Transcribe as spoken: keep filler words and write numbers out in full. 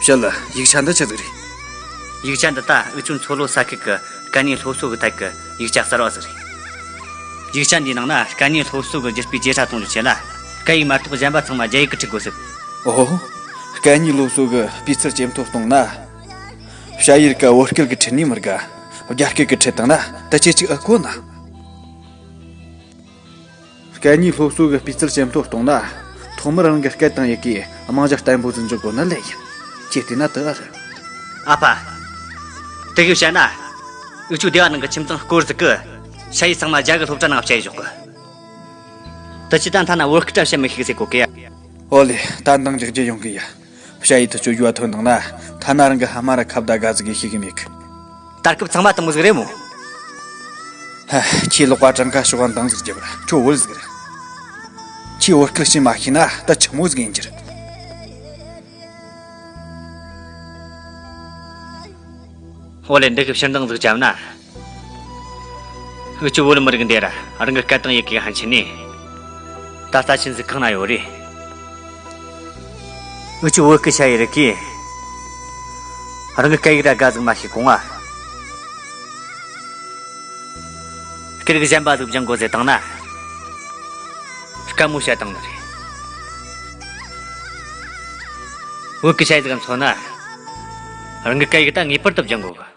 ཡ་ལ། ཡིག་ཆ་འདི་ཆི་ཟིག་རེད། ཡིག་ཆ་འདི་ད་འུ་ཆོའི་མཚོ་ལྷོ་ས་ཁུལ་གྱི་སྐད་གཉིས་སློབ་གསོ་གི་ཐད་ཀྱི་ཡིག་ཆ་གསར་བ་ཟིག་རེད། ཡིག་ཆ་འདིའི་ནང་ན་སྐད་གཉིས་སློབ་གསོ་གི་རྒྱུ་སྤུས་ཇེ་ཕྲ་གཏོང་རྒྱུ་ཆེད་ལ། སྐད་ཡིག་མ་གཏོགས་གཞན་པ་ཚང་མ་རྒྱ་ཡིག་གིས་ཁྲིད་དགོས་ཟེར། ཨོ། སྐད་གཉིས་སློབ་གསོ་གི་སྤུས་ཚད་ཇེ་མཐོར་གཏོང་ན། བྱ་ཡིག་ག་བོད་སྐད་ཀྱིས་ཁྲིད་ནས་མི་དགའ། རྒྱ་སྐད་ཀྱིས་ཁྲིད་བཏང་ན་ད་ཁྱེད་ཅིག་ཨེ་གོ་ན། སྐད་གཉིས་སློབ་གསོ་གི་སྤུས་ཚད་ཇེ་མཐོར་གཏོང་ན། ཐོག་མར་རང་གི་སྐད་དང་ཡི་གེ་རྨང་གཞི་བརྟན་པོ་ཟིག་འཇོག་དགོས་ནི་ལས་ཡིན། ཁྱེད་བལྟས་ན་དེ་ཨེ་རེད། ཨ་ཕ། དེ་གི་བཤད་ན། འུ་ཆོའི་སྡེ་བ་ནང་གི་ཁྱིམ་ཚང་སྐོར་ཟིག་གི་ཞ་ཡི་ཚང་མ་རྒྱ་གི་སློབ་གྲྭ་ནང་བསྐྱལ་ཡོད་གི། དེ་ཅི་ད་ཐ་ན་བོད་སྐད་བཤད་མི་ཤེས་ཟེར་གོ་གི་ཡ། ཨོ་ལེ། ད་འདང་རྒྱག་རྒྱུ་ཡོང་གི་ཡ། ཞ་ཡི་དེ་ཚོ་ཡུལ་བ་ཐོན་དང་ན་ཐ་ན་རང་གི་ཕ་མ་ར་ཁ་བརྡ་དགའ་ཟིག་གི་ཤེས་གི་མེད་གི། ད་སྐབས་ཚང་མ་དང་པོ་ཟིག་རེད་མོ། ཧ། ཁྱེད་ལོག་པ་གྲངས་ཀ་ཤོག་འདང་ཟིག་རྒྱབ་ར་ཁྱོད་བོད་ཟིག་ར། ཁྱེད་བོད་སྐད་ཤེས་མ་ཤེས་ན་ད་ཆི་མོ་ཟིག་ཡིན་རྒྱུ་རེད། ཨོ་ལེ། འདི་གི་ཕྱིར་འདང་ཟིག་བརྒྱབ་ན། འུ་ཆོ་བོད་མི་རིགས་འདི་ར་རང་གི་སྐད་དང་ཡི་གེ་ཕན་ཆད་ནས། ད་ལྟ་ཆེན་ཟིག་གང་ན་ཡོད་རེད། འུ་ཆོ་བོད་སྐད་ཤ་ཡི་རིགས་ཀྱིས་རང་གི་སྐད་ཡིག་ར་དགའ་ཟིག་མ་ཤེས་གོང་ང་། སྐད་རིགས་གཞན་པ་ཟིག་སྦྱང་དགོས་ཟེར་བཏང་ན། དཀའ་མོ་བཤད་བཏང་ནི་རེད། བོད་སྐད་ཤ་ཡི་ཟིག་མཚོན་ན། རང་གི་སྐད་ཡིག་ད་ངེས་པར་དུ་སྦྱང་དགོས་གི།